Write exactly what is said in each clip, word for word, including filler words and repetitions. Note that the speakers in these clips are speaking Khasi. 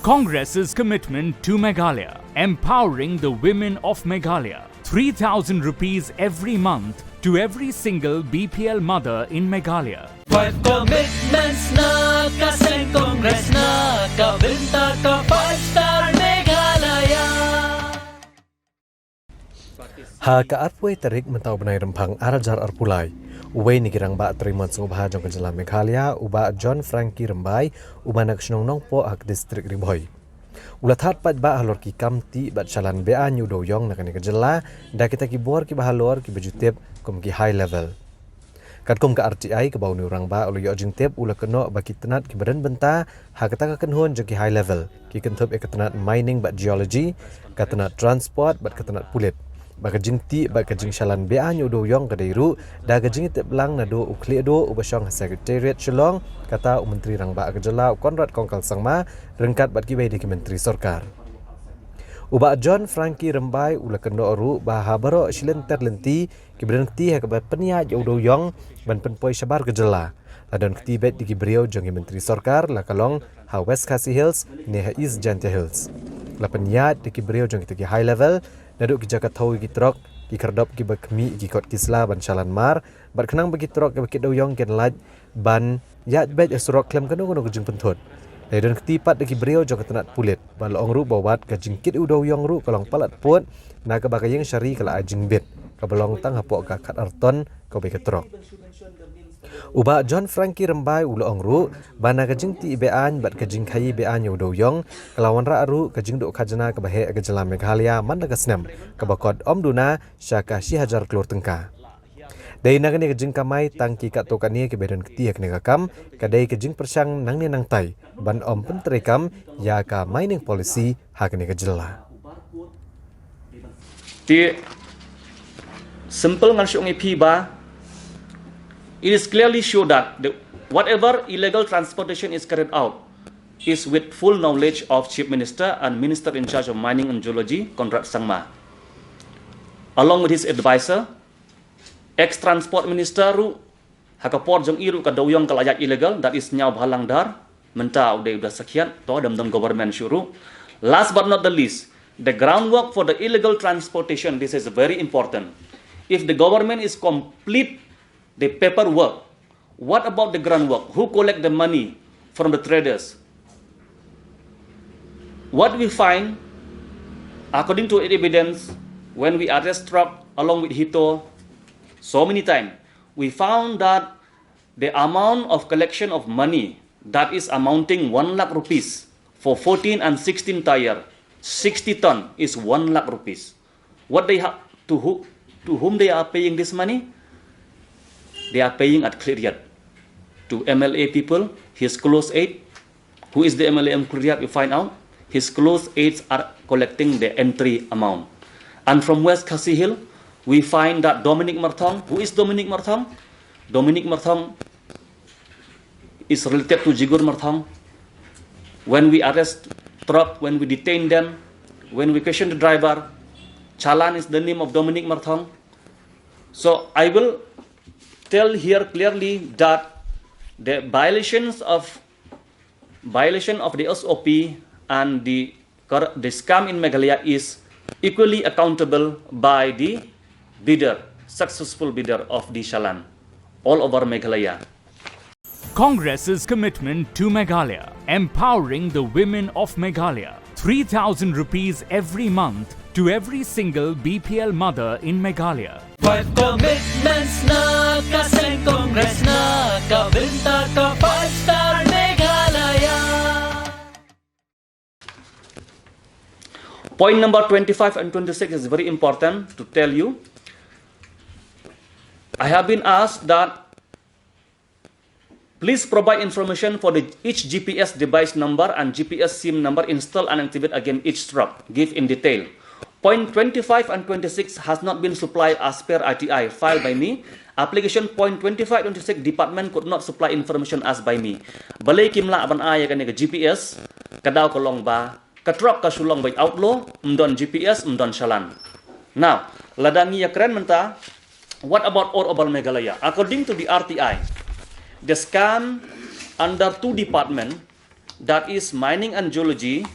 Congress's commitment to Meghalaya, empowering the women of Meghalaya. Three thousand rupees every month to every single B P L mother in Meghalaya. Five commitments na ka seng Congress na ka bynta ka five star Meghalaya. Ha ka arphew tarik mynta u bnai Rymphang ar hajar arphew lai, uwei na ki rangbah trei mon sngewbha jong ka jylla Meghalaya, u Bah John Frankie Rymbai, uba na ka shnong Nongpoh ha ka distrik Ri Bhoi, u la thad paidbah halor ki kam tih bad shalan be-aiñ u dewïong na kane ka jylla da kita ki bor kiba halor kiba ju tip kum ki high level. Katkum ka R T I kaba une u rangbah u la ïoh jingtip, u la kynnoh ba ki tnat kiba don bynta ha kata ka kynhun jong ki high level ki kynthup ïa ka tnat mining bad geology, ka tnat transport bad ka tnat pulit. Ba ka jingtih bad ka jingshalan be-aiñ u dewïong ka dei ruh da ka jingtip lang naduh u khlieh duh uba shong ha Secretariat Shillong, kata u Myntri Rangbah ka jylla u Conrad Kongkal Sangma ryngkat bad kiwei de ki myntri sorkar. U Bah John Frankie Rymbai u la kynnoh ruh ba ha baroh shi lynter lynti kiba don kti ha kaba pynïaid ïa u dewïong ban pynpoi shabar ka jylla, la don kti beit de ki briew jong ki myntri sorkar, la ka long ha West Khasi Hills ne ha East Jaintia Hills. La pynïaid de ki briew jong kita ki high level naduh ki jaka thew ïa ki trok, ki khyrdop kiba khmih ïa ki kot ki sla ban shalan mar, bad khnang ba ki trok kiba kit dewïong kin lait ban ïaid beit ïa surok khlem kano kano ka jingpynthut. La don kti pat de ki briew jong ka tnat pulit, ba la ong ruh ba wat ka jingkit u dewïong ruh ka long palat pud, na kaba ka ïing shari ka la ai jingbit kaba long tang hapoh ka khatar ton kawei ka trok. U Bah John Frankie Rymbai u la ong ruh ba na ka jingtih be-aiñ bad ka jingkhaïi be-aiñ ïa u dewïong ka la wanrah ruh ka jingduh khajna kaba heh ka jylla Meghalaya man la ka snem, kaba kot ym duna sha ka shi hajar klur tyngka. Dei na kane ka jingkamai tang ki katto katne kiba don kti ha kane ka kam, ka dei ka jingpyrshang nangne nangtai ban ym pyntreikam ïa ka mining policy ha kane ka jylla. Te simple ngan shu ong ïa phi ba it is clearly show that the, whatever illegal transportation is carried out is with full knowledge of Chief Minister and Minister in charge of Mining and Geology, Conrad Sangma, along with his advisor, ex transport minister ruh, ha ka por jong i ruh ka dewïong ka la ïaid illegal, that is Sniawbhalang Dhar, mynta u dei u da sakhiat, to dam dam government shuh ruh. Last but not the least, the groundwork for the illegal transportation, this is very important. If the government is complete the paperwork, what about the groundwork? Who collect the money from the traders? What we find, according to evidence, when we arrest truck along with Hito, so many times, we found that the amount of collection of money that is amounting one lakh rupees for fourteen and sixteen tyre, sixty ton is one lakh rupees. What they have to who, to whom they are paying this money? They are paying at Khliehriat to M L A people, his close aid. Who is the M L A M Khliehriat? We find out his close aides are collecting the entry amount. And from West Khasi Hill, we find that Dominic Marthong. Who is Dominic Marthong? Dominic Marthong is related to Jigur Marthong. When we arrest truck, when we detain them, when we question the driver, challan is the name of Dominic Marthong. So I will tell here clearly that the violations of violation of the S O P and the cor-, the scam in Meghalaya is equally accountable by the bidder, successful bidder of the challan all over Meghalaya. Congress's commitment to Meghalaya, empowering the women of Meghalaya. Three thousand rupees every month to every single B P L mother in Meghalaya. Five commitments na ka seng Congress na ka bynta ka five star Meghalaya. Point number twenty-five and twenty-six is very important to tell you. I have been asked that please provide information for the each G P S device number and G P S SIM number installed and activate against each truck. Give in detail. Point twenty-five and twenty-six has not been supplied as per R T I filed by me. Application point twenty-five, twenty-six department could not supply information as by me. Balei kim lah ban ai ïa kane ka G P S, ka daw ka long ba ka truck ka shu long beit outlaw, ym don G P S, ym don challan. Now, lada ngi ïa kren mynta, what about all over Meghalaya? According to the R T I, the scam under two department that is Mining and Geology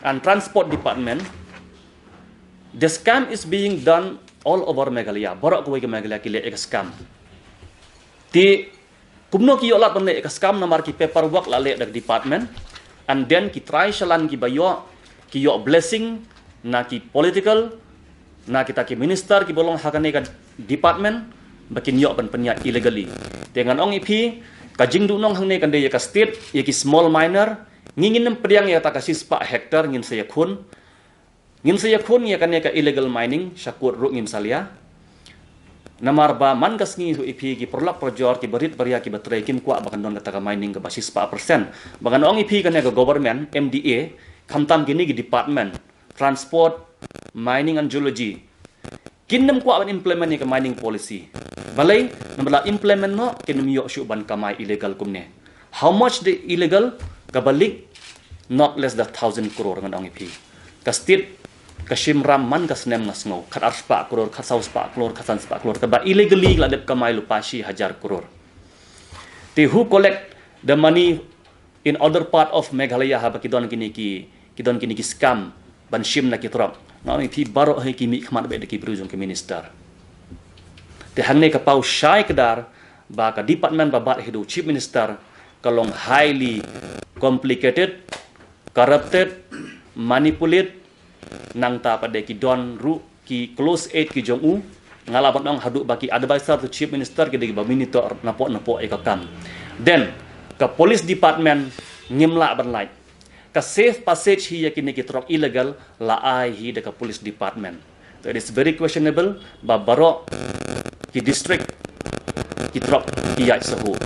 and Transport Department, the scam is being done all over Meghalaya. Baroh kawei ka Meghalaya ki leh ïa ka scam. Te kumno ki ïoh lad ban leh ïa ka scam? Namar ki paperwork la leh da ka department, and then ki trai shalan kiba ïoh, ki ïoh blessing na ki political, na kita ki minister kiba long ha kane ka department, ba kin ïoh ban pynïaid illegally. Te ngan ong ïa phi, ka jingduhnong hangne kan dei ïa ka state, ïa ki small miner. Ngi ngin ym pdiang ïa kata ka shispah hectare, ngin sa ïakhun. Ngin sa ïakhun ïa kane ka illegal mining, sha court ruh ngim sa leit. Namar ba man ka sngi ruh ïa phi, ki paralok parajor, kiba rit baria, kiba trei, kim kwah ba kan don kata ka mining kaba shispah percent. Ba ngan ong ïa phi, kane ka government, M D A, khamtam kine ki department, Transport, Mining and Geology, kin ym kwah ban implement ïa ka mining policy. Balei? Namar lada implement noh, kin ym ïoh shuh ban kamai illegal kumne. How much the illegal? Kaba leak, not less than thousand crore, ngan ong ïa phi. Ka state ka shim ram man ka snem, nga sngew, khat ar spah crore, khat saw spah crore, khat san spah crore, kaba illegally la dep kamai lypa shi hajar crore. Te who collect the money in other part of Meghalaya, haba ki don kine ki, ki don kine ki scam ban shim na ki trok? Ngan ong ïa phi, baroh hi ki mih khmat beit da ki briew jong ki minister. Te hangne ka paw shai kdar ba ka department ba bat hi da u Chief Minister ka long highly complicated, corrupted, manipulate, nangta pat de ki don ruh ki close aide ki jong u. Nga lah ban ong haduh ba ki advisor to Chief Minister ki dei ba monitor napoh napoh ïa ka kam. Then ka police department ngim lah ban lait. Ka safe passage hi ïa kine ki trok illegal la ai hi da ka police department. So it is very questionable ba baroh ki district ki trok ki ïaid sahuh.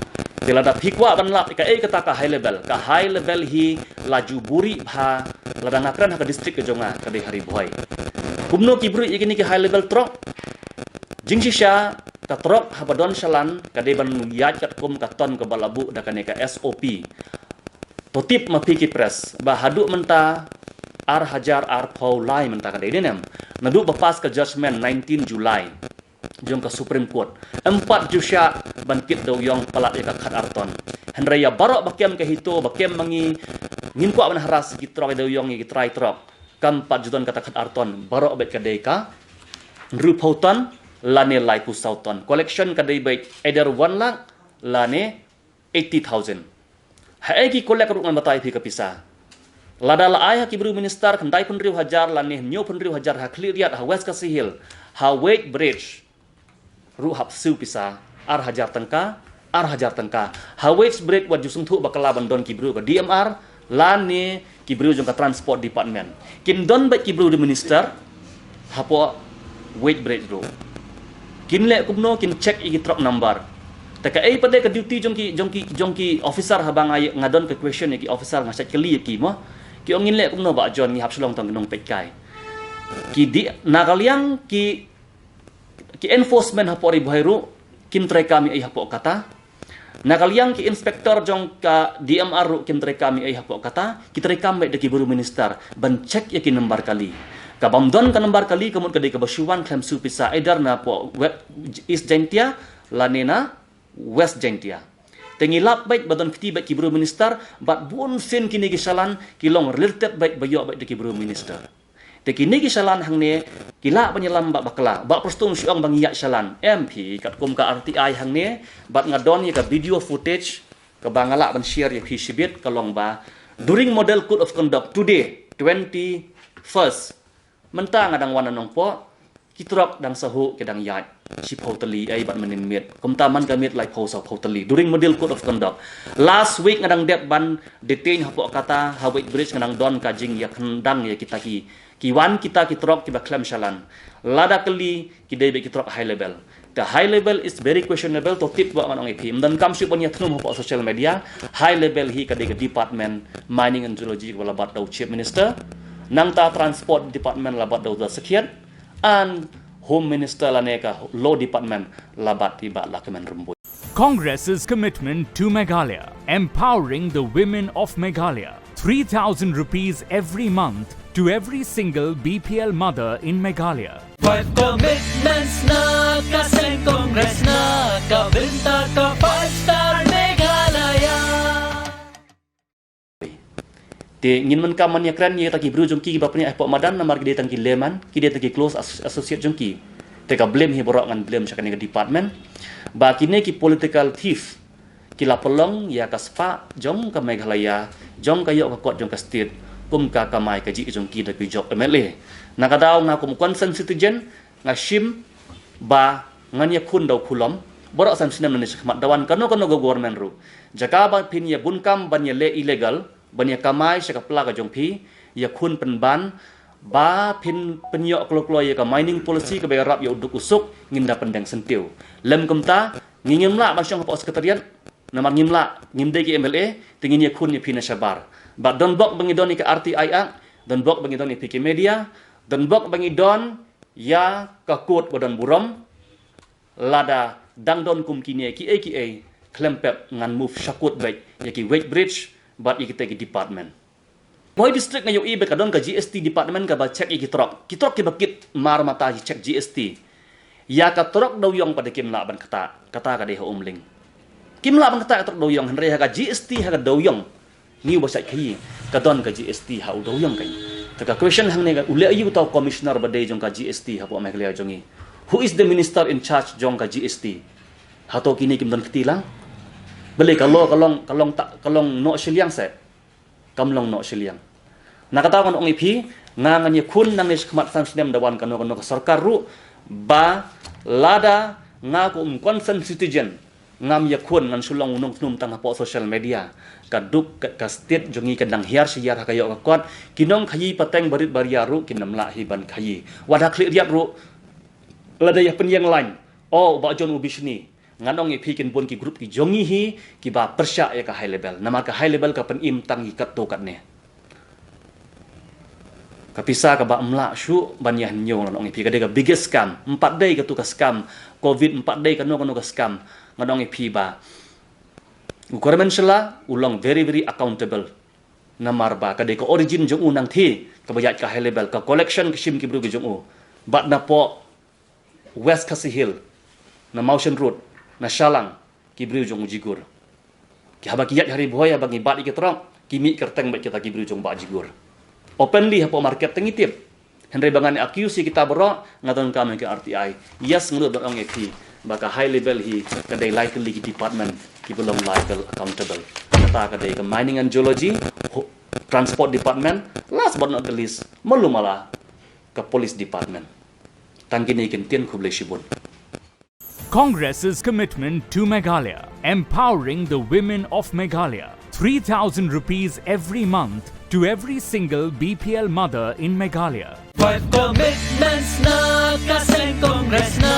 Te lada phi kwah ban lap ïa kaei kata ka high level, ka high level hi la ju buhrieh bha. Lada nga kren ha ka district ka jong nga, ka dei ha Ri Bhoi. Kumno ki buhrieh ïa kine ki high level trok? Jingshisha ka trok haba don shalan ka dei ban ïaid katkum ka ton kaba la buh da kane ka S O P. To tip ma phi ki press ba haduh mynta, ar hajar arphew lai mynta ka dei, dei ne em? Naduh ba pass ka judgment nineteen July jong ka Supreme Court, em pat ju shah ban kit dewiong palat ïa ka khat ar ton. Hynrei ïa baroh ba kem ka HITO, ba kem ma ngi, ngim kwah ban harass ïa ki trok, ïa dewiong, ïa ki trai trok. Kam pat ju don kata khat ar ton, baroh beit ka dei ka hynriewphew ton lane laiphew saw ton. Collection ka dei beit either one lakh lane eighty thousand. Haei ki collect ruh ngan batai phi ka pisa. Lada la ai ha ki briew minister khyndaiphew hynriew hajar lane hynñiewphew hynriew hajar ha Khliehriat, ha West Khasi Hills, ha weighbridge ruh hap siew pisa ar hajar tyngka, ar hajar tyngka. Ha weighbridge wat ju sngewthuh bakla ban don ki briew ka D M R lane ki briew jong ka transport department. Kin don beit ki briew da minister hapoh weighbridge ruh. Kin leh kumno? Kin check ïa ki trok number. Te kaei pat de ka duty jong ki, jong ki, jong ki officer? Haba nga, nga don ka question ïa ki officer, nga shait kylli ïa ki mo. Ki ong, ngin leh kumno Bah John, ngi hap shu long tang ki nongpeitkai. Ki di, na ka liang ki, ki enforcement hapoh Ri Bhoi ruh kim treikam ei ei hapoh kata. Na ka liang ki inspector jong ka D M R ruh kim treikam ei ei hapoh kata, ki treikam beit da ki briew minister ban check ïa ki number kali. Ka bym don ka number kali ka mut ka dei kaba shu wan khlem siew pisa, either napoh we-, East Jaintia lane na West Jaintia. Te ngi lap beit ba don kti beit ki briew minister, bad bun sien kine ki shalan ki long related beit, ba ïoh beit da ki briew minister. Te kine ki shalan hangne ki lah ban ïalam bad bakla. Bah Prestone shu ong ba ngi ïaid shalan. Em phi, katkum ka R T I hangne, bad nga don ïa ka video footage kaba nga lah ban share ïa phi shibit, ka long ba during model code of conduct today, twenty-first, mynta nga dang wan na Nongpoh, ki trok dang sahuh ki dang ïaid shiphew tylli ei bad mynnin miet. Kumta man ka miet laiphew sawphew tylli during model code of conduct. Last week nga dang dep ban detain hapoh kata, ha weighbridge nga dang don ka jingïakhyndang ïa kita ki, ki wan kita ki trok kiba khlem shalan. Lada kylli, ki dei beit ki trok high level. Te high level is very questionable, to tip, wat ngan ong ïa phi. Ym donkam shuh ban ïathnum hapoh social media. High level hi ka dei ka department Mining and Geology kaba la bat da u Chief Minister. Nangta Transport Department la bat da u Da Sakhiat. And Home Minister lane ka Law Department la bat i Bah Lahkmen Rymbui. Congress's commitment to Meghalaya, empowering the women of Meghalaya. Three thousand rupees every month to every single B P L mother in Meghalaya. Five commitments na ka seng Congress na ka bynta ka five star Meghalaya. Ngin mynta man ïakren ïa kita ki briew jong ki ba pynïaid hapoh madan namar ki dei tang ki layman, ki dei tang ki close as- associate jong ki. Te ka blame hi baroh ngan blame sha kane ka department. Ba kine ki political thief ki la pynlong ïa ka spah jong ka Meghalaya, jong ka ïoh ka kot jong ka state, kum ka kamai kajih jong ki da ki jok M L A. Na ka daw nga kum concerned citizen, nga shim ba ngan ïakhun da u khulom. Baroh san snem nangne shakhmat da wan kano kano ka government ruh, jaka ba phin ïa bun kam ban ïa leh illegal, ban ïa kamai sha ka pla ka jong phi, ïakhun pynban ba phin pynïoh kloi kloi ïa ka mining policy kaba ïarap ïa u duk u suk, ngin da pyndeng syntiew. Lym kumta, ngi ngim lah ban shong hapoh secretariat namar ngim lah, ngim dei ki M L A, te ngin ïakhun ïa phi na shabar. Bad don bok ba ngi don ïa ka R T I Act, don bok ba ngi don ïa phi ki media, don bok ba ngi don ïa ka kot ba don burom. Lada dang don kum kine kiei kiei, khlem pep ngan move sha kot beit ïa ki weighbridge bad ïa kita ki department. Bhoi district nga ïohi ba ka don ka G S T department kaba check ïa ki truck. Ki truck kiba kit mar mata ki check G S T. Ïa ka truck dewiong pat kim lah ban ktah, kata ka dei ha Umling. Kim lah ban ktah ïa ka truck dewiong, hynrei ha ka G S T ha ka dewiong ngi uba shait khaïi, ka don ka G S T ha u dewiong kane. Te ka question hangne ka, u leh aïu uta u commissioner ba dei jong ka G S T hapoh Meghalaya jong ngi? Who is the minister in charge jong ka G S T? Hato kine kim don kti lang? Balei ka law ka long, ka long ta, ka long noh shiliang se? Kam long noh shiliang. Na kata ngan ong ïa phi, nga ngan ïakhun nangne shakhmat san snem da wan kano kano ka sorkar ruh, ba lada nga kum concerned citizen ngam ïakhun, ngan shu long u nongkhnum tang hapoh social media. Ka duk ka, ka state jong ngi ka dang hiar shi hiar ha ka ïoh ka kot. Ki nongkhaïi pateng barit baria ruh kin ym lah hi ban khaïi. Wat ha Khliehriat ruh, lada ïa pynïeng line, o u Bah John u bishni, ngan ong ïa phi kin bun ki group ki jong ngi hi kiba pyrshah ïa ka high level. Namar ka high level ka pynim tang ïa katto katne. Ka pisa kaba ym lah shuh ban ïa hynñiew, ngan ong ïa phi, ka dei ka biggest scam. Ym pat dei katu ka scam covid, ym pat dei kano kano ka scam. Ngan ong ïa phi ba u Kyrmen Shylla u long very very accountable. Namar ba ka dei ka origin jong u nangthie kaba ïaid ka high level, ka collection ka shim ki briew ki jong u. Bad napoh West Khasi Hills, na Mawshynrut, na Shallang, ki briew jong u Jigur. Ki haba ki ïaid ha Ri Bhoi, haba ngi bat ïa ki truck, ki mih kyrteng bad kita ki briew jong Bah Jigur. Openly hapoh market te ngi tip. Hynrei ba ngan accuse ïa kita baroh, nga donkam ïa ka R T I. Yes, nga lut ban ong ïa phi ba ka high level hi ka dei lai tylli ki department kiba long liable, accountable. Kata ka dei ka mining and geology, ho-, transport department, last but not the least, malu mala, ka police department. Tang kine ki ktien, khublei shibun. Congress's commitment to Meghalaya, empowering the women of Meghalaya. Three thousand rupees every month to every single B P L mother in Meghalaya. Five commitments na ka seng Congress na.